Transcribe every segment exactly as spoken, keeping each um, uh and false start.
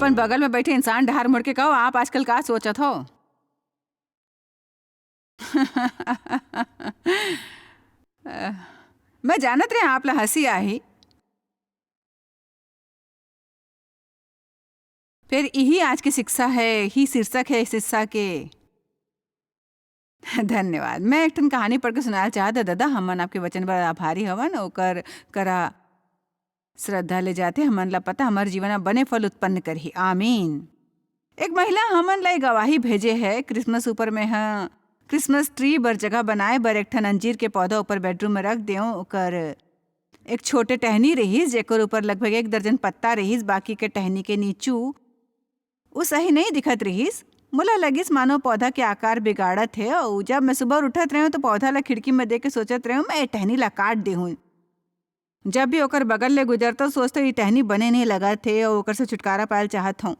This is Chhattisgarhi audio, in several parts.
अपन बगल में बैठे इंसान डहार मुड़ के कहो, "आप आजकल का सोचत हो?" अ, मैं जानत रहे आप ला हंसी आही। फिर यही आज के शिक्षा है, ही शीर्षक है शिक्षा के। धन्यवाद। मैं एक ठन कहानी पढ़ के सुनाना चाहत हूँ, दादा, हमन आपके वचन बर आभारी हवन, ओकर करा श्रद्धा ले जाथे, हमन ला पता हमर जीवन में बने फल उत्पन्न करही। आमीन। एक महिला हमन ला एक गवाही भेजे है, क्रिसमस ऊपर में ह, क्रिसमस ट्री बर जगह बनाए बर एक ठन अंजीर के पौधा ऊपर बेडरूम में रख देव, ओकर एक छोटे टहनी रहिस, जेकर ऊपर लगभग एक दर्जन पत्ता रहिस, बाकी के टहनी के नीचू उ सही नइ दिखत रिहिस। मोला लगिस मानो पौधा के आकार बिगाड़त हे, अउ जब मैं सुबह उठत रहेंव, तो पौधा ला खिड़की में देख के सोचत रहेंव, "मैं ए टहनी ला काट देहूं।" जब भी ओकर बगल ले गुजरतंव, सोचतंव, "ये टहनी बने नइ लगत हे," अउ ओकर से छुटकारा पायल चाहत हंव।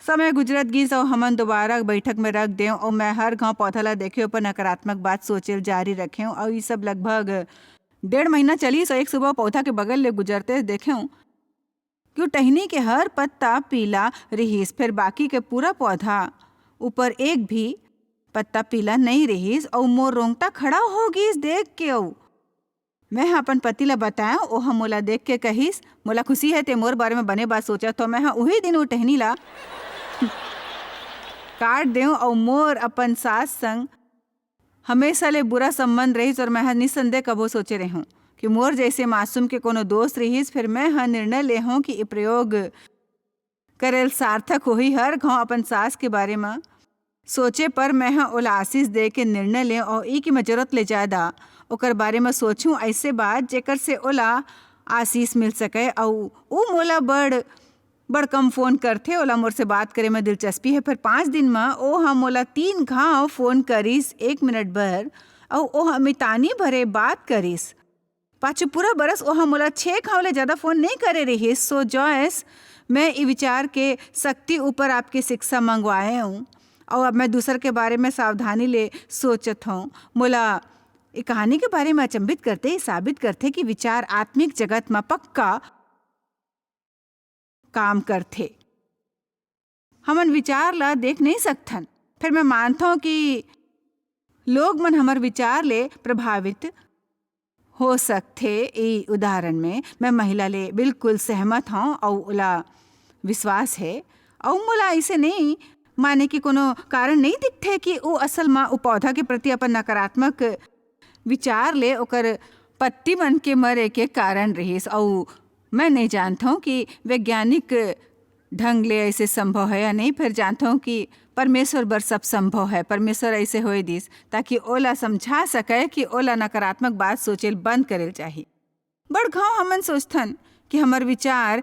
समय गुजरत गिस, अउ हमन दोबारा बैठक में रख देंव, अउ मैं हर घांव पौधा ला देखे, ओपर नकारात्मक बात सोचे ल जारी रखेंव, अउ ये सब लगभग डेढ़ महीना चलिस, अउ एक सुबह पौधा के बगल ले गुजरते देखेंव, कि टहनी के हर पत्ता पीला रिहिस, फेर बाकी के पूरा पौधा ऊपर एक भी पत्ता पीला नइ रिहिस, अउ मोर रोंगटा खड़ा हो गिस देख के। अउ मैं ह अपन पति ला बताएंव, ओह मोला देख के कहिस, "मोला खुशी हे, ते मोर बारे में बने बात सोचत हो।" मैं ह उही दिन वो टहनी ला काट देंव, अउ मोर अपन सास संग हमेशा ले बुरा संबंध रहिस, अउ मैं ह निसंदेह कभू सोचे रहेंव कि मोर जइसे मासूम के कोनो दोस्त रिहिस, फेर मैं ह निर्णय लेहंव कि ये प्रयोग करे ल सार्थक होही। हर घांव अपन सास के बारे म सोचे पर मैं ह ओला आशीष दे के निर्णय लेंव, अउ ई कि मैं जरूरत ले ज्यादा ओकर बारे म सोचहूं अइसे बात, जेकर से ओला आशीष मिल सके, अउ ऊ मोला बड़ बड़ कम फोन करथे, ओला मोर से बात करे म दिलचस्पी हे। फेर पांच दिन म ओ ह मोला तीन घांव फोन करिस, एक मिनट बर, अउ ओ ह मितानी भरे बात करिस। पाछू पूरा बरस ओ ह मोला छह घांव ले ज्यादा फोन नइ करे रिहिस। सो जॉयस, मैं ई विचार के शक्ति ऊपर आपके शिक्षा मंगवाए हूं, अउ अब मैं दूसर के बारे में सावधानी ले सोचत हूं। मोला ए कहानी के बारे में अचंभित करते, ई साबित करथे कि विचार आत्मिक जगत म पक्का काम करथे। हमन विचार ला देख नइ सकथन, फेर मैं मानथंव कि लोग मन हमर विचार ले प्रभावित हो सकथे। ए उदाहरण में मैं महिला ले बिल्कुल सहमत हंव अउ ओला विश्वास हे, अउ मोला अइसे नइ माने कि कोनो कारण नइ दिखथे कि ओ असल म ओ पौधा के प्रति अपन नकारात्मक विचार ले ओकर पत्ती मन के मरे के कारण रिहिस। अउ मैं नइ जानथंव कि वैज्ञानिक ढंग ले अइसे संभव हे या नइ, फेर जानथंव कि परमेश्वर बर सब संभव हे। परमेश्वर अइसे होए दिस ताकि ओला समझा सके कि ओला नकारात्मक बात सोचे ल बंद करे ल चाही। बड़ घांव हमन सोचथन कि हमर विचार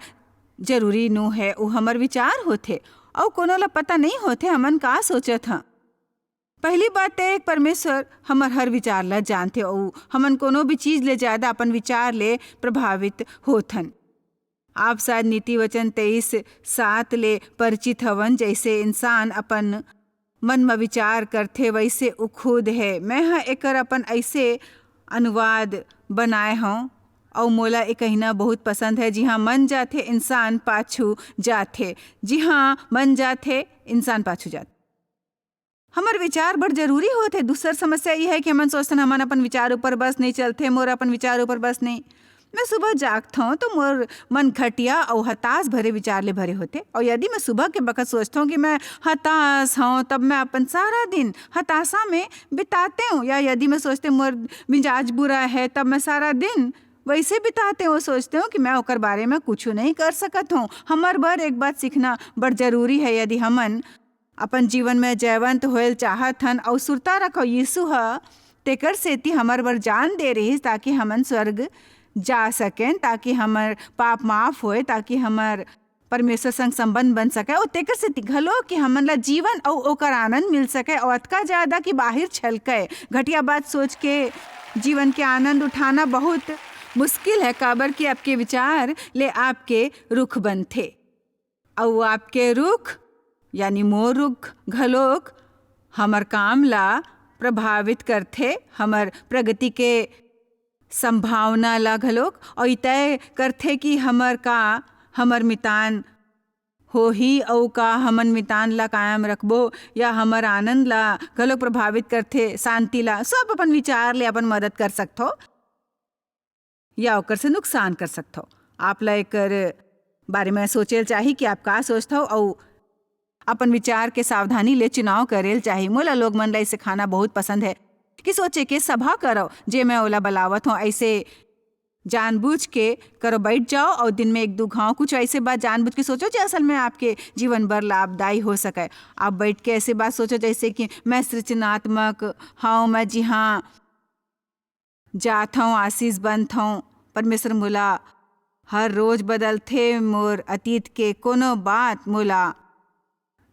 जरूरी नो हे, ओ हमर विचार होथे, अउ कोनो ला पता नइ होथे हमन का सोचत हन। पहली बात ते परमेश्वर हमर हर विचार ला जानथे, अउ हमन कोनो भी चीज ले ज्यादा अपन विचार ले प्रभावित होथन। आप शायद नीति वचन तेईस सात ले परिचित हवन, जइसे इंसान अपन मन म विचार करथे, वइसे उ खुद हे। मैं ह एकर अपन अइसे अनुवाद बनाए हंव, अउ मोला ए कहिना बहुत पसंद हे, "जिहां मन जाथे, इंसान पाछू जाथे।" जिहां मन जाथे, इंसान पाछू जाथे। हमर विचार बड़ जरूरी होथे। दूसर समस्या ये हे कि हमन सोचथन, "हमन अपन विचार ऊपर बस नइ चलथे, मोर अपन विचार ऊपर बस नइ।" मैं सुबह जागथंव तो मोर मन घटिया अउ हताश भरे विचार ले भरे होथे, अउ यदि मैं सुबह के बखत सोचथंव कि मैं हताश हंव, तब मैं अपन सारा दिन हताशा में बितातेंव, या यदि मैं सोचते मोर मिजाज बुरा हे, तब मैं सारा दिन वइसे बितातेंव, सोचतेंव कि मैं ओकर बारे में कुछू नइ कर सकत हंव। हमर बर एक बात सीखना बड़ जरूरी हे। यदि हमन अपन जीवन में जयवंत होए ल चाहत हन, अउ सुरता रखव, यीशु ह तेकर सेती हमर बर जान दे रिहिस, ताकि हमन स्वर्ग जा सकेन, ताकि हमर पाप माफ होए, ताकि हमर परमेश्वर संग संबंध बन सके, अउ तेकर सेती घलो कि हमन ला जीवन अउ ओकर आनंद मिल सके, अउ अतका ज्यादा कि बाहिर छलके। घटिया बात सोच के जीवन के आनंद उठाना बहुत मुश्किल हे, काबर कि आपके विचार ले आपके रुख बनथे। अउ आपके रुख, यानी मोर रुख घलोक हमर काम ला प्रभावित करथे, हमर प्रगति के संभावना ला घलोक, अउ ई तय करथे कि हमर का, हमर मितान होही, अउ का हमन मितान ला कायम रखबो, या हमर आनंद ला घलो प्रभावित करथे, शांति ला। सब अपन विचार ले अपन मदद कर सकथो या ओकर से नुकसान कर सकथो। आप ला एकर बारे में सोचे ल चाही कि आप का सोचथव, अउ अपन विचार के सावधानी ले चुनाव करे ल चाही। मोला लोग मन ला इसे खाना बहुत पसंद है कि सोचे के सभा करव, जे मैं ओला बलावत हूँ, ऐसे जानबूझ के करो, बैठ जाओ और दिन में एक दो घाव कुछ ऐसे बात जानबूझ के सोचो, जो असल में आपके जीवन भर लाभदायी हो सके। आप बैठ के ऐसे बात सोचो, जैसे कि मैं सृजनात्मक हूँ, मैं जी हाँ जात हूँ, आशीष बनत हूँ। परमेश्वर मोला हर रोज बदलथे, मोर अतीत के कोनो बात मोला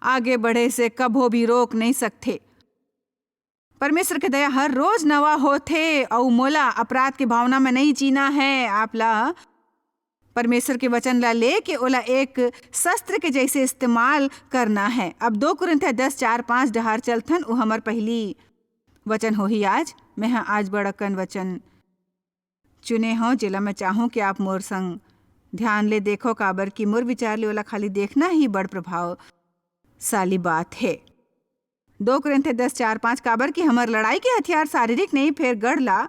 आगे बढ़े से कभो भी रोक नहीं सकथे। परमेश्वर के दया हर रोज नवा होथे, अउ मोला अपराध के भावना में नहीं जीना है। आप ला परमेश्वर के वचन ला लेके ओला एक शस्त्र के जैसे इस्तेमाल करना है। अब दो कुरिन्थिया दस चार पाँच डहार चलथन, वो हमर पहली वचन होही आज। मैं ह आज बड़ अकन वचन चुने हव, जेला मैं चाहूँ कि आप मोर संग ध्यान ले देखो, काबर कि मोर विचार ले ओला खाली देखना ही बड़ प्रभावशाली बात है। दो कुरिन्थिया दस चार पाँच, काबर कि हमर लड़ाई के हथियार शारीरिक नहीं, फेर गढ़ ला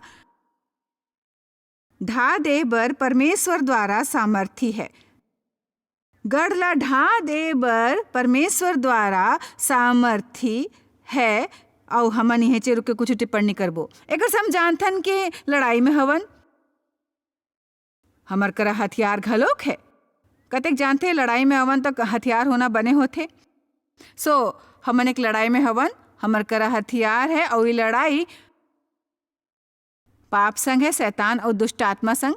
ढा दे बर परमेश्वर द्वारा सामर्थी है। गढ़ ला ढा दे बर परमेश्वर द्वारा सामर्थी है। अउ हमन इहें चे रुक के कुछ टिप्पणी करबो। एकर से हम जानथन के लड़ाई में हवन, हमर करा हथियार घलोक है। कतेक जानथे, लड़ाई में हवन तो हथियार होना बने होथे। So, हमन एक लड़ाई में हवन, हमर करा हथियार है, अउ ये लड़ाई पाप संग है, शैतान अउ दुष्ट आत्मा संग।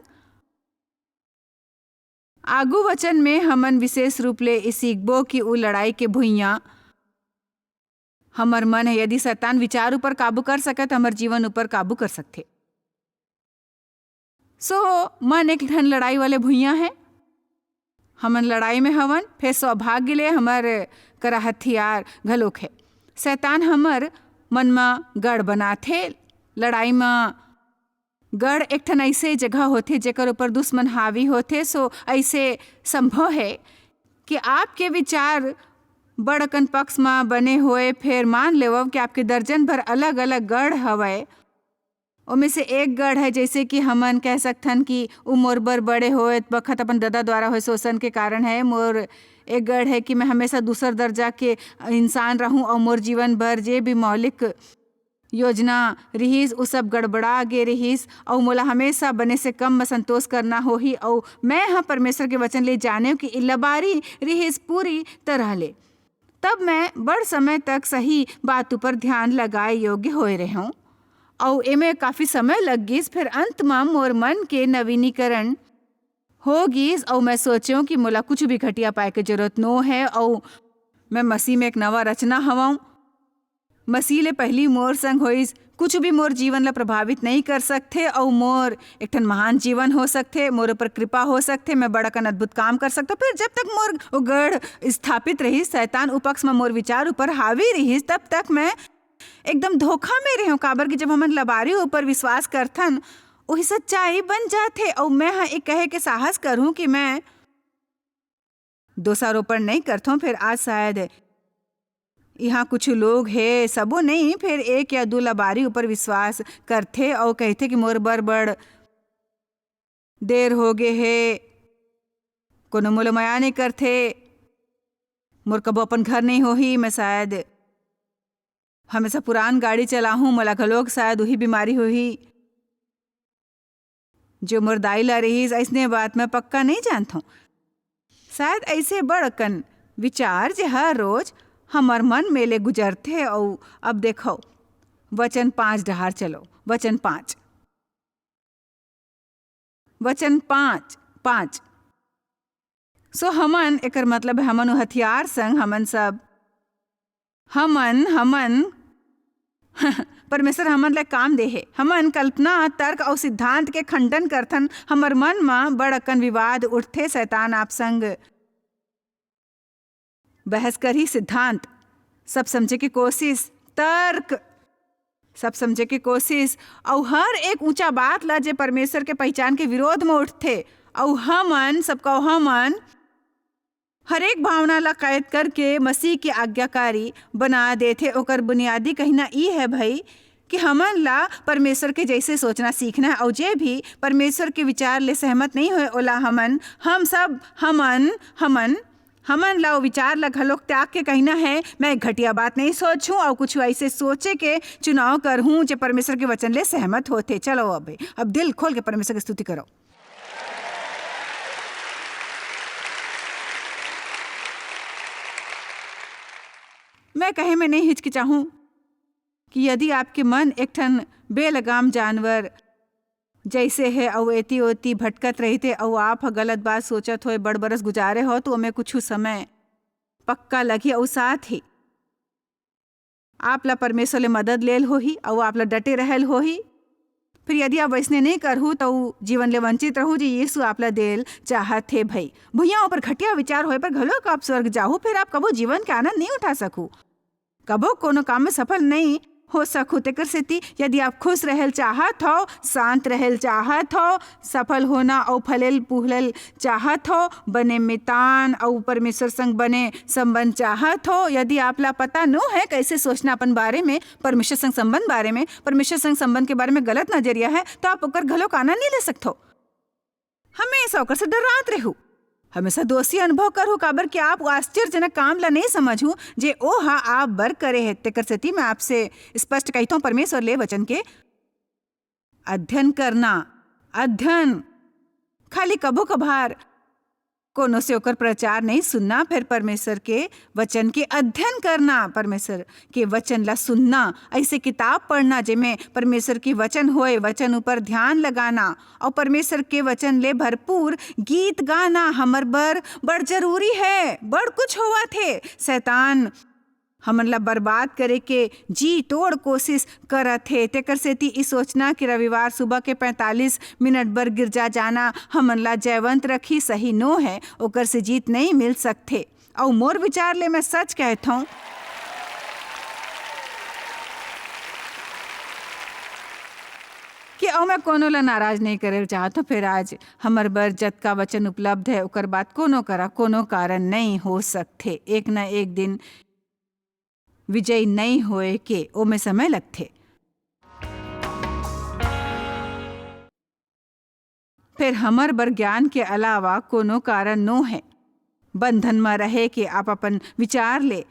आगू वचन में हमन विशेष रूप ले ई सीखबो कि उ लड़ाई के भुइयां हमर मन है। यदि शैतान विचार ऊपर काबू कर सके, तो हमर जीवन ऊपर काबू कर सकथे। So, मन एक ठन लड़ाई वाले भुइयां है। हमन लड़ाई में हवन, फेर सौभाग्य ले हमर करा हथियार घलोक है। शैतान हमर मन म गढ़ बनाथे। लड़ाई म गढ़ एक ठन ऐसे जगह होथे, जेकर ऊपर दुश्मन हावी होथे। So, ऐसे संभव है कि आपके विचार बड़ अकन पक्ष म बने होए, फेर मान लेवव कि आपके दर्जन भर अलग-अलग गढ़ हवय। ओमे से एक गढ़ है, जैसे कि हमन कह सकथन कि उ मोर बर बड़े होए बखत अपन ददा द्वारा होए शोषण के कारण है। मोर एक गढ़ है कि मैं हमेशा दूसर दर्जा के इंसान रहूं और मोर जीवन भर जे भी मौलिक योजना रिहिस, उ सब गड़बड़ा गे रिहिस, अउ मोला हमेशा बने से कम म संतोष करना होही। अउ मैं ह परमेश्वर के वचन ले जानेव कि ई लबारी रिहिस पूरी तरह ले। तब मैं बड़ समय तक सही बात ऊपर ध्यान लगाए योग्य होए रहेंव, अउ एमे काफी समय लग गिस। फिर अंत म मोर मन के नवीनीकरण हो गिस, अउ मैं सोचेंव कि मोला कुछ भी घटिया पाए के जरूरत नो है, अउ मैं मसीह में एक नवा रचना हवंव। मसीह ले पहली मोर संग होइस, कुछ भी मोर जीवन ला प्रभावित नहीं कर सकथे, अउ मोर एक ठन महान जीवन हो सकथे, मोर ऊपर कृपा हो सकथे, मैं बड़ अकन अद्भुत काम कर सकथंव। फिर जब तक मोर ओ गढ़ स्थापित रहिस, शैतान उपक्ष म मोर विचार ऊपर हावी रहिस, तब तक मैं एकदम धोखा में रहेंव, काबर कि जब हमन लबारी ऊपर विश्वास करथन, वही सच्चाई बन जाथे। अउ मैं ह ये कहे के साहस करहूं कि मैं दोषारोपण नहीं करथंव। फिर आज शायद इहाँ कुछ लोग हे, सबो नहीं, फिर एक या दू लबारी ऊपर विश्वास करथे अउ कहिथे कि मोर बर बड़ देर हो गे हे, कोनो मोला मया नहीं करथे, मोर कबो अपन घर नहीं होही, मैं शायद हमेशा पुरान गाड़ी चलाहूं, मोला घलोक शायद उही बीमारी होही, जो मोर दाई ला रिहिस। अइसने बात मैं पक्का नहीं जानथंव। शायद ऐसे बड़ अकन विचार, जे हर रोज हमर मन में ले गुजरथे। अउ अब देखो, वचन पाँच डहार चलो, वचन पाँच, वचन पाँच, पाँच। So हमन, एकर मतलब है, हमन ओ हथियार संग, हमन सब, हमन, हमन, परमेश्वर हमन ला काम दे हे। हमन कल्पना, तर्क अउ सिद्धांत के खंडन करथन। हमर मन म बड़ अकन विवाद उठथे, शैतान आप संग बहस करही, सिद्धांत, सब समझे के कोशिश, तर्क, सब समझे के कोशिश, अउ हर एक ऊंचा बात ला, जे परमेश्वर के पहचान के विरोध म उठथे, अउ हमन, सबका हमन हरेक भावना ला कैद करके मसीह के आज्ञाकारी बना देथे। ओकर बुनियादी कहिना ई है भई कि हमन ला परमेश्वर के जैसे सोचना सीखना है, और जे भी परमेश्वर के विचार ले सहमत नहीं होए, ओला हमन, हम सब, हमन, हमन, हमन ला वो विचार ला घलोक त्याग के कहिना है, "मैं घटिया बात नहीं सोचूं और कुछ ऐसे सोचे के चुनाव करहूं जे परमेश्वर के वचन ले सहमत होथे।" चलो अब, अब दिल खोल के परमेश्वर की स्तुति करो। मैं कहे में नहीं हिचकिचाहूं कि यदि आपके मन एक ठन बेलगाम जानवर जैसे है, अउ एती ओती भटकत रहिथे, अउ आप ह गलत बात सोचत होए बड़ बरस गुजारे हो, तो ओमे कुछ समय पक्का लगही, अउ साथ ही आप ला परमेश्वर ले मदद लेल होही, अउ आप ला डटे रहल होही। फिर यदि आप वैसने नहीं करहू, तो उ जीवन ले वंचित रहू, जे यीशु आप ला देल चाहत हे। भई भुइयां ऊपर घटिया विचार होए पर घलो आप स्वर्ग जाहू, फिर आप कबो जीवन के आनंद नहीं उठा सकू। कभो कोनो काम में सफल नहीं हो सकू। तेकर सेती यदि आप खुश रहल चाहत हो, शांत रहल चाहत हो, सफल होना अउ फलेल फूलेल चाहत हो, बने मितान अउ परमेश्वर संग बने संबंध चाहत हो, यदि आप ला पता नो है कैसे सोचना अपन बारे में, परमेश्वर संग संबंध बारे में, परमेश्वर संग संबंध के बारे में गलत नजरिया है, तो आप ओकर घलो आनंद नहीं ले सकथो। हमेशा ओकर से डरात रहू, हमेशा दोषी अनुभव करहू, काबर कि आप वो आश्चर्यजनक काम ला नहीं समझहू, जे ओ हा आप बर करे है। तेकर सेती मैं आपसे स्पष्ट कहिथों, परमेश्वर ले वचन के अध्ययन करना, अध्ययन, खाली कभो कभार कोनो से ओकर प्रचार नहीं सुनना, फिर परमेश्वर के वचन के अध्ययन करना, परमेश्वर के वचन ला सुनना, ऐसे किताब पढ़ना जेमे परमेश्वर के वचन होए, वचन ऊपर ध्यान लगाना और परमेश्वर के वचन ले भरपूर गीत गाना हमर बर बड़ जरूरी है। बड़ कुछ होवत हे, शैतान हमन ला बर्बाद करे के जी तोड़ कोशिश करत हे। तेकर सेती ई सोचना कि रविवार सुबह के पैंतालीस मिनट बर गिरजा जाना हमन ला जयवंत रखी, सही नो है, ओकर से जीत नहीं मिल सकथे। अउ मोर विचार ले मैं सच कहत हूँ कि अउ मैं कोनो ला नाराज नहीं करे चाहत हूँ। फिर आज हमर बर जतका वचन उपलब्ध है, ओकर बाद कोनो करा कोनो कारण नहीं हो सकथे। एक न एक दिन विजयी नई होए के ओमे समय लगथे। फेर हमर बर ज्ञान के अलावा कोनो कारण नो हे। बंधन म रहे के आप अपन विचार ले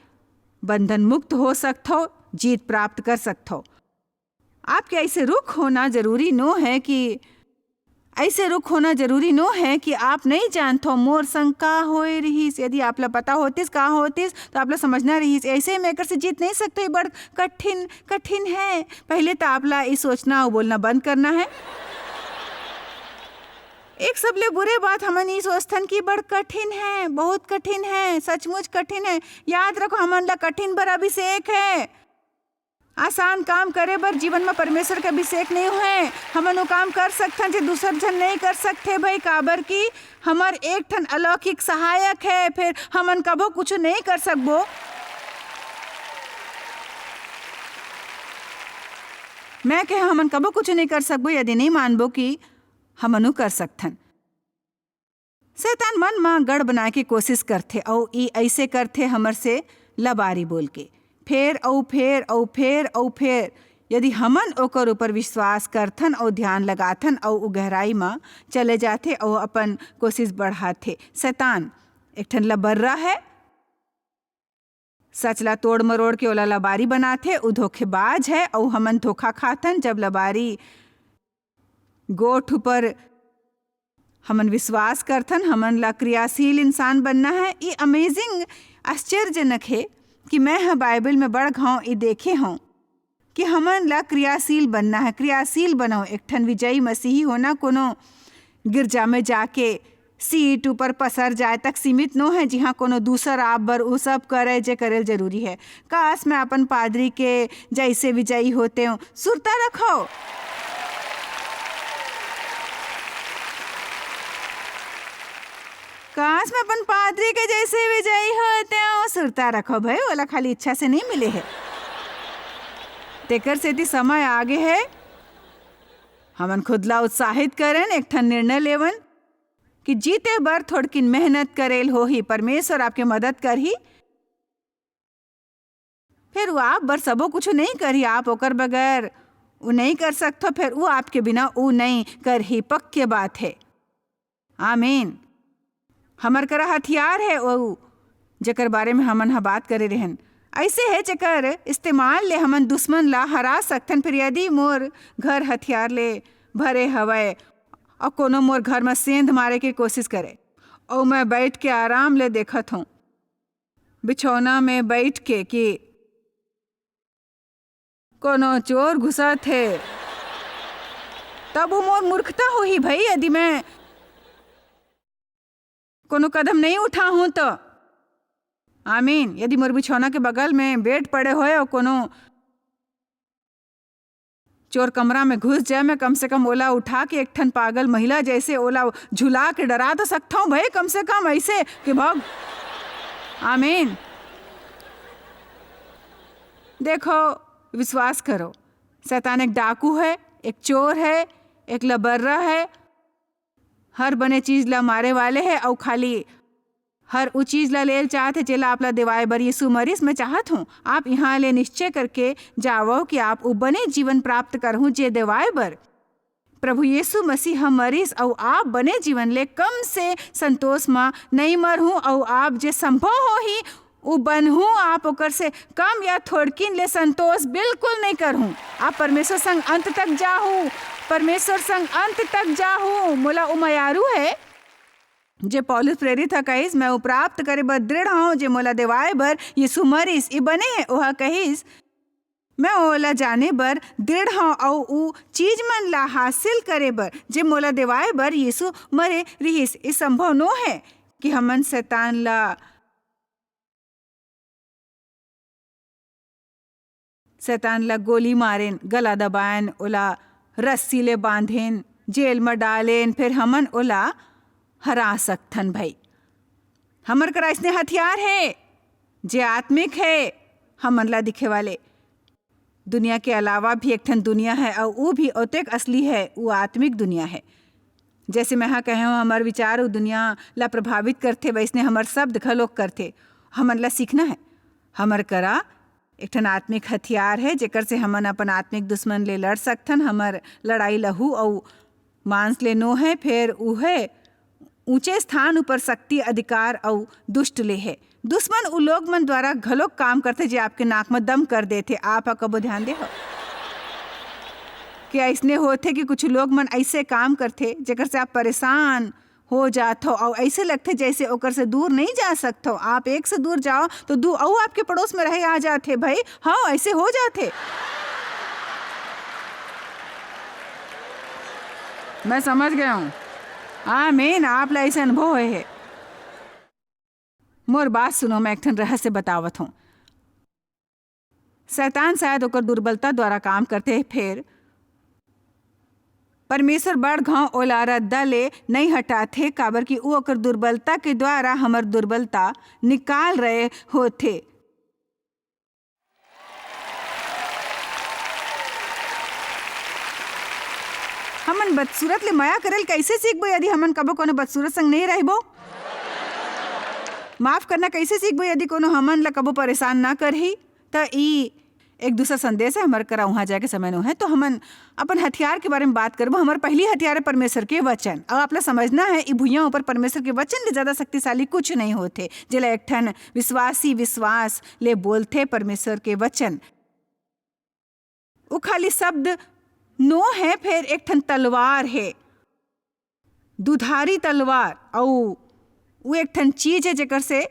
बंधन मुक्त हो सकथो, जीत प्राप्त कर सकथो। आपके ऐसे रुख होना जरूरी नो है कि ऐसे रुख होना जरूरी नो है कि आप नहीं जानथो मोर संग का होए रिहिस। यदि आप ला पता होतिस का होतिस, तो आप ला समझना रिहिस। ऐसे में एकर से जीत नहीं सकते, बड़ कठिन, कठिन है। पहले तो आप ला ई सोचना अउ बोलना बंद करना है। एक सबले बुरे बात हमन ई सोचथन कि बड़ कठिन है, बहुत कठिन है, सचमुच कठिन है। याद रखो, हमन ला कठिन बर अभिषेक है। आसान काम करे बर जीवन म परमेश्वर के अभिषेक नइ होय। हमन वो काम कर सकथन जे दूसर झन नइ कर सकथे भई, काबर कि हमर एक ठन अलौकिक सहायक हे, फेर हमन कभो कुछु नइ कर सकबो। मैं कहे हमन कभो कुछु नइ कर सकबो यदि नइ मानबो कि हमन वो कर सकथन। शैतान मन म गढ़ बनाए के कोशिश करथे अउ ई अइसे करथे हमर से लबारी बोल के। फेर अउ फेर अउ फेर अउ फेर यदि हमन ओकर ऊपर विश्वास करथन अउ ध्यान लगाथन अउ उ गहराई म चले जाथे अउ अपन कोशिश बढ़ाथे। शैतान एक ठन लबर्रा है, सच ला तोड़ मरोड़ के ओला लबारी बनाथे। उ धोखेबाज है अउ हमन धोखा खाथन जब लबारी गोठ ऊपर हमन विश्वास करथन, हमन ला क्रियाशील इंसान बनना है। ये अमेजिंग, आश्चर्यजनक है कि मैं ह बाइबल में बड़ घाव ये देखे हूँ कि हमन ला क्रियाशील बनना है। क्रियाशील बनो, एक ठन विजयी मसीही होना कोनो गिरजा में जाके सीट ऊपर पसर जाए तक सीमित नो है, जिहाँ कोनो दूसर आप बर उ सब करे जे करेल जरूरी है। काश मैं अपन पादरी के जैसे विजयी होते हूँ। सुरता रखो। काश मैं अपन पादरी के जैसे विजयी होते हूँ। सुरता रखो भाई, ओला खाली इच्छा से नहीं मिले है। तेकर सेती समय आगे है, हमन खुद ला उत्साहित करन, एक ठन निर्णय लेवन। कि जीते बर थोड़किन मेहनत करेल होही, परमेश्वर आपके मदद करही। फिर वो आप बर सबो कुछ नहीं करही, आप ओकर बगैर वो नहीं कर सकथो, फिर वो आपके बिना वो नहीं करही, पक्के बात है। आमीन। हमर करा हथियार है वो, जेकर बारे में हमन ह बात करे रहन। ऐसे है जेकर इस्तेमाल ले हमन दुश्मन ला हरा सकथन। फिर यदि मोर घर हथियार ले भरे हवय और कोनो मोर घर में सेंध मारे के कोशिश करे, और मैं बैठ के आराम ले देखत हूँ बिछौना में बैठ के कि कोनो चोर घुसत हे, तब वो मोर मूर्खता होही भाई, यदि मैं कोनो कदम नहीं उठाहूं तो। आमीन। यदि मोर बिछौना के बगल में बेड पड़े होए और कोनो चोर कमरा में घुस जाए, मैं कम से कम ओला उठा के एक ठन पागल महिला जैसे ओला झुला के डरा तो सकता हूँ भाई, कम से कम ऐसे कि भाग। आमीन। देखो, विश्वास करो, शैतान एक डाकू है, एक चोर है, एक लबर्रा है, हर बने चीज ला मारे वाले है, अउ खाली हर उ चीज ला लेल चाहत है जेला आप ला देवाए बर यीशु मरिस। मैं चाहत हूँ आप यहाँ ले निश्चय करके जावव कि आप उ बने जीवन प्राप्त करहूँ जे देवाए बर प्रभु यीशु मसीह ह मरिस, अउ आप बने जीवन ले कम से संतोष म नई मरहूँ, अउ आप जे संभव होही उ बनहूँ। आप ओकर से कम या थोड़किन ले संतोष बिल्कुल नई करहूँ। आप परमेश्वर संग अंत तक जाहू, परमेश्वर संग अंत तक जाहू। मोला उ मयारू है जे पौलुस प्रेरित ह कहिस, "मैं उ प्राप्त करे बर दृढ़ हूँ जे मोला देवाए बर यीशु मरिस।" ई बने है, ओह कहिस, "मैं ओला जाने बर दृढ़ हूँ अउ उ चीज मन ला हासिल करे बर जे मोला देवाए बर यीशु मरे रिहिस।" ई संभव नो है कि हमन शैतान ला शैतान ला गोली मारेन, गला दबाएन, ओला रस्सी ले बांधेन, जेल म डालेन, फिर हमन ओला हरा सकथन भई। हमर करा अइसने हथियार हे, जे आत्मिक हे, हमन ला दिखे वाले। दुनिया के अलावा भी एक ठन दुनिया हे, अउ ऊ भी ओतेक असली हे, ऊ आत्मिक दुनिया हे। जैसे मैं हा कहे हूँ, हमर विचार उ दुनिया ला प्रभावित करथे, वैसने हमर शब्द घलोक करथे। हमन ला सीखना हे। हमर करा एक ठन आत्मिक हथियार हे, जेकर से हमन अपन आत्मिक दुश्मन ले लड़ सकथन। हमर लड़ाई लहू अउ मांस ले नो हे, फेर उहे ऊंचे स्थान ऊपर शक्ति, अधिकार अउ दुष्ट ले हे। दुश्मन उ लोग मन द्वारा घलोक काम करथे, जे आपके नाक म दम कर देथे। आप ह कबो ध्यान दे हो कि अइसने होथे कि कुछ लोग मन अइसे काम करथे, जेकर से आप परेशान हो जात हो, अउ अइसे लगथे जैसे ओकर से दूर नहीं जा सकत हो। आप एक से दूर जाओ तो दू अउ आपके पड़ोस में रहे आ जाथे भाई। हाँ, अइसे हो जाथे। मैं समझ गया हूँ। आमीन, आप ला अइसे अनुभव होए हे। मोर बात सुनो, मैं एक ठन रहस्य बतावत हूँ। शैतान शायद ओकर दुर्बलता द्वारा काम करथे, फेर परमेश्वर बड़ घांव ओला रद्दा ले नइ हटाथे, काबर कि ऊ ओकर दुर्बलता के द्वारा हमर दुर्बलता निकाल रहे होथे। हमन बदसूरत ले मया करेल कइसे सीखबो, यदि हमन कबो कोनो बदसूरत संग नइ रहिबो? माफ करना कइसे सीखबो, यदि कोनो हमन ला कबो परेशान ना करही? त ई एक दूसरा संदेश हे, हमर करा उहाँ जाके समय नो हे, तो हमन अपन हथियार के बारे में बात करबो। हमर पहली हथियार हे परमेश्वर के वचन। अब आप ला समझना हे, ई भुइयां ऊपर परमेश्वर के वचन ले ज्यादा शक्तिशाली कुछ नहीं होथे, जेला एक ठन विश्वासी विश्वास ले बोलथे परमेश्वर के वचन। वो खाली शब्द नो हे, फेर एक ठन तलवार हे, दुधारी तलवार, अऊ वो एक ठन चीज हे, जेकर से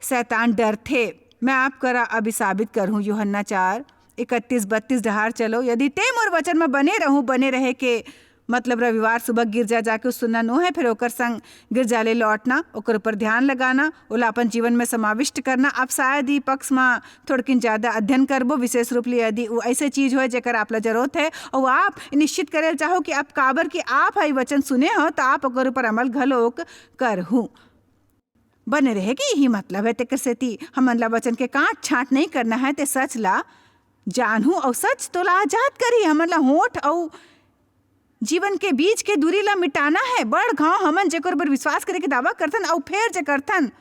शैतान डरथे। मैं आप करा अभी साबित करहूँ, यूहन्ना चार, इकतीस बत्तीस डहार चलो, "यदि ते मोर वचन म बने रहूँ", बने रहे के मतलब रविवार सुबह गिरजा जाके सुनना नो हे, फेर ओकर संग गिरजा ले लौटना, ओकर ऊपर ध्यान लगाना, ओला अपन जीवन में समाविष्ट करना। आप शायद ई पक्ष म थोड़किन ज्यादा अध्ययन करबो, विशेष रूप ले यदि वो ऐसे चीज होय जेकर आप ला जरूरत हे, अउ आप निश्चित करे ल चाहो कि आप काबर कि आप ह ई वचन सुने हो, त आप ओकर ऊपर अमल घलोक करहू। बने रहे के यही मतलब हे, तेकर सेती हमन ला वचन के काट छांट नहीं करना हे, ते सच ला जानहू अउ सच तोला आजाद करही। हमन ला होठ अउ जीवन के बीच के दूरी ला मिटाना है। बड़ घाव हमन जेकर ऊपर विश्वास करे के दावा करथन अउ फेर जे करथन,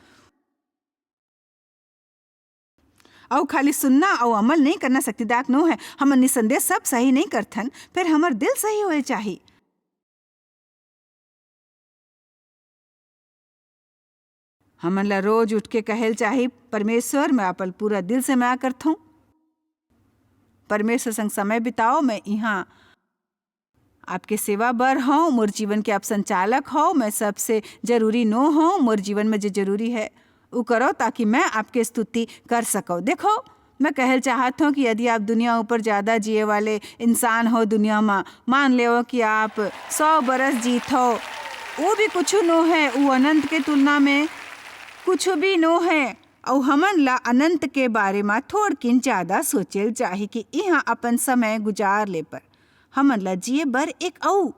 अउ खाली सुनना अउ अमल नहीं करना शक्तिदायक नो है। हमन निसंदेह सब सही नहीं करथन, फिर हमर दिल सही होए चाही। हमन ला रोज उठ के कहेल चाही, "परमेश्वर, मैं अपन पूरा दिल से मया करथौं। परमेश्वर संग समय बिताओ, मैं इहाँ आपके सेवा बर हौं, मोर जीवन के आप संचालक हौ, मैं सबसे जरूरी नो हौं, मोर जीवन में जे जरूरी है, उ करो, ताकि मैं आपके स्तुति कर सकौं।" देखो, मैं कहल चाहत हौं कि यदि आप दुनिया ऊपर ज्यादा जिए वाले इंसान हो दुनिया मा, मान लेव कि आप सौ बरस जीत हो, वो भी कुछ नो है, वो अनंत के तुलना में कुछ भी नो है। अउ हमन ला अनंत के बारे मा थोड़किन ज्यादा सोचेल चाही कि इहाँ अपन समय गुजार ले पर हमन ला जिए बर एक अउ,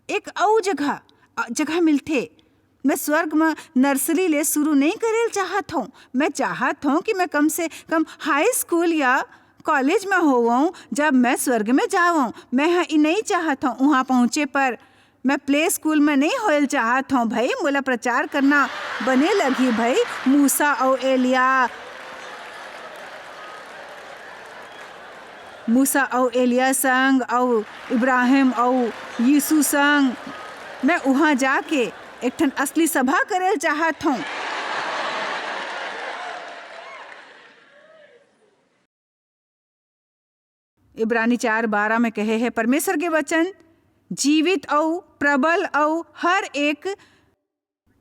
एक अउ जगह, अ, जगह मिलथे। मैं स्वर्ग म नर्सरी ले शुरू नहीं करेल चाहत हौं। मैं चाहत हौं कि मैं कम से कम हाई स्कूल या कॉलेज म होवौं, जब मैं स्वर्ग में जावौं। मैं ह ई नहीं चाहत हौं उहाँ पहुँचे पर मैं प्ले स्कूल में नहीं होएल चाहत हौं भई। मोला प्रचार करना बने लगही भई। मूसा अउ एलिया, मूसा अउ एलिया संग अउ इब्राहिम अउ यीशु संग मैं उहाँ जाके एक ठन असली सभा करेल चाहत हौं। इब्रानी चार बारह में कहे हे, परमेश्वर के वचन जीवित अउ प्रबल अउ हर एक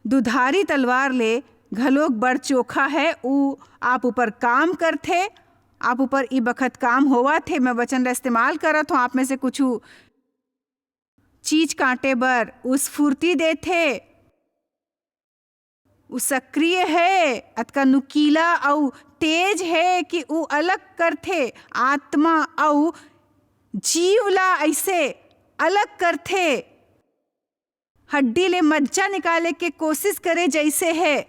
दुधारी तलवार ले घलोक बड़ चोखा है। ऊ आप ऊपर काम करथे, आप ऊपर ई बखत काम होवत हे। मैं वचन ला इस्तेमाल करत हौं, आप में से कुछु चीज काटे बर ऊ स्फूर्ति देथे। ऊ सक्रिय हे, अतका नुकीला अउ तेज हे कि ऊ अलग करथे, आत्मा अउ जीव ला अइसे अलग करथे, हड्डी ले मज्जा निकाले के कोशिश करे जइसे हे।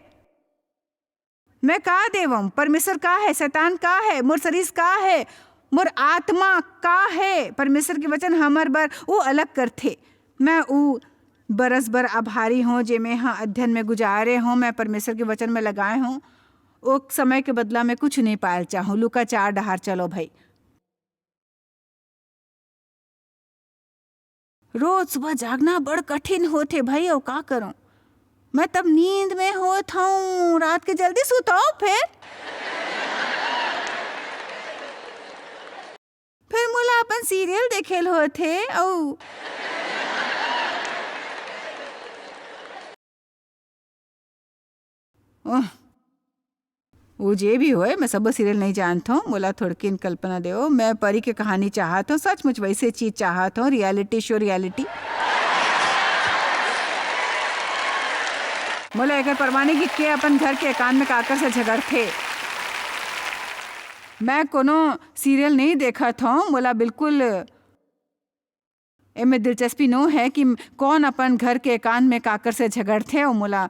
मैं का देवम? परमेश्वर का है? शैतान का है? मोर शरीर का है? मोर आत्मा का है? परमेश्वर के वचन हमर बर वो अलग करथे। मैं ऊ बरस बर आभारी हौं, जे मैं ह अध्ययन में गुजारे हौं, मैं परमेश्वर के वचन में लगाए हौं। ओ समय के बदला में कुछ नहीं पायल चाहूँ। लूका चार डहार चलो भई। रोज सुबह जागना बड़ कठिन होथे भई, अउ का करूं? मैं तब नींद में होत हूँ, रात के जल्दी सुतव, फिर फिर मोला अपन सीरियल देखेल होथे, अउ ओह, वो जे भी होए, मैं सबो सीरियल नहीं जानत हूँ। मोला थोड़किन कल्पना देव। मैं परी के कहानी चाहत हूँ, सचमुच वैसे चीज चाहत हूँ, रियलिटी शो, रियलिटी। मोला एकर परवाह नहीं कि के अपन घर के एकांत में काकर से झगड़थे। मैं कोनो सीरियल नहीं देखत हूँ, मोला बिल्कुल एमे दिलचस्पी नो है कि कौन अपन घर के एकांत में काकर से झगड़थे, अउ मोला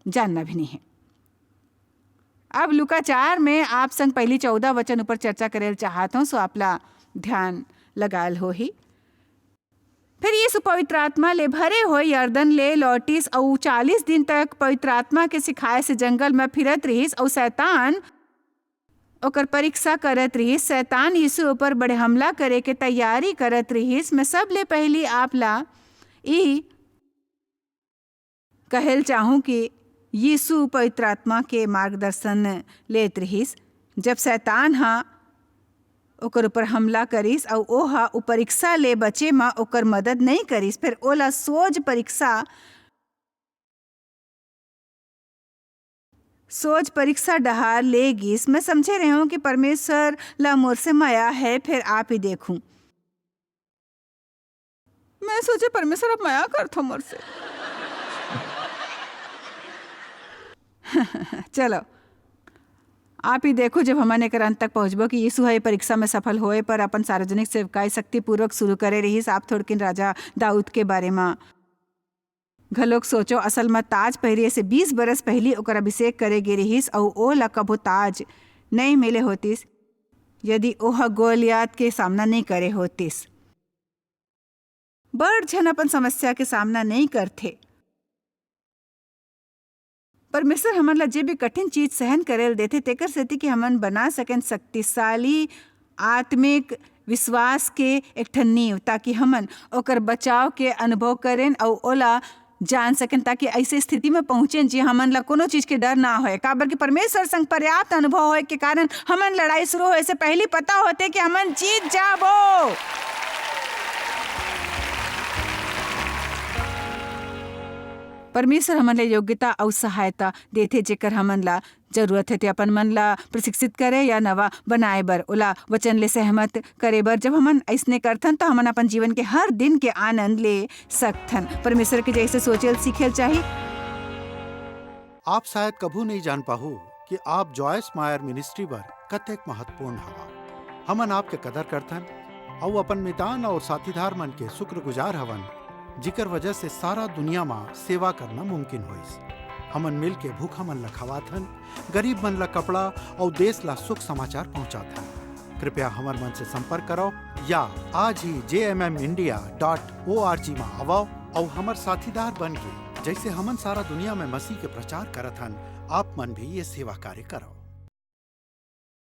जानना भी नहीं है। अब लूका चार में आप संग पहली चौदह वचन ऊपर चर्चा करेल चाहत हूँ, सो आपला ध्यान लगायल होही। फिर यीशु पवित्र आत्मा ले भरे होए यरदन ले लौटिस, अउ चालीस दिन तक पवित्र आत्मा के सिखाए से जंगल में फिरत रिहिस, अउ शैतान ओकर परीक्षा करत रिहिस। शैतान यीशु ऊपर बड़े हमला करे के तैयारी करत रिहिस। मैं सबले पहिली आप ला ई कहेल चाहूँ कि यीशु पवित्र आत्मा के मार्गदर्शन लेत रिहिस। जब शैतान ह ओकर ऊपर हमला करिस अउ ओह उ परीक्षा ले बचे म ओकर मदद नई करिस, फिर ओला सोझ परीक्षा सोच परीक्षा डहार ले गिस। मैं समझे रहेंव कि परमेश्वर ला मोर से मया है, फेर आप ही देखूं। मैं सोचे, "परमेश्वर, आप मया करथो मोर से।" चलो, आप ही देखो, जब हमन एकर अंत तक पहुंचबो कि यीशु ह ये परीक्षा में सफल होए पर अपन सार्वजनिक सेवकाई शक्तिपूर्वक शुरू करे रहिस। आप थोड़किन राजा दाऊद के बारे म घलोक सोचो, असल म ताज पहिरे से बीस बरस पहिली ओकर अभिषेक करे गे रिहिस, अऊ ओह ला कभू ताज नइं मिले होतिस, यदि ओह गोलियात के सामना नइं करे होतिस। बड़ झन अपन समस्या के सामना नइ करथे। परमेश्वर हमन ला जे भी कठिन चीज सहन करे ल देथे, तेकर सेती कि हमन बना सकेन शक्तिशाली आत्मिक विश्वास के एक ठन नींव, ताकि हमन ओकर बचाव के अनुभव करेन अउ ओला जान सकेन, ताकि ऐसे स्थिति में पहुंचेन जे हमन ला कोनो चीज के डर ना होए, काबर कि परमेश्वर संग पर्याप्त अनुभव होए के कारण हमन लड़ाई शुरू होए से पहली पता होथे कि हमन जीत जाबो। परमेश्वर हमन ला योग्यता अउ सहायता देथे, जेकर हमन ला जरूरत हे, ते अपन मन ला प्रशिक्षित करे या नवा बनाए बर, ओला वचन ले सहमत करे बर। जब हमन अइसने करथन, तो हमन अपन जीवन के हर दिन के आनंद ले सकथन। परमेश्वर के जैसे सोचे ल सीखे ल चाही। आप शायद कभू नहीं जान पाहू कि आप जॉयस मायर मिनिस्ट्री बर कतेक महत्वपूर्ण हवा। हमन आपके कदर करथन अउ अपन मितान और साथीदार मन के शुक्रगुजार हवन, जिकर वजह से सारा दुनिया मा सेवा करना मुमकिन होइस। हमन मिल के भूखा मन ला खवाथन, गरीब मन ला कपड़ा अउ देश ला सुख समाचार पहुंचाथन। कृपया हमर मन से संपर्क करो या आज ही J M M India dot O R G मा आवो अउ हमर साथीदार बन के, जैसे हमन सारा दुनिया में मसीह के प्रचार करत हन, आप मन भी ये सेवा कार्य करो।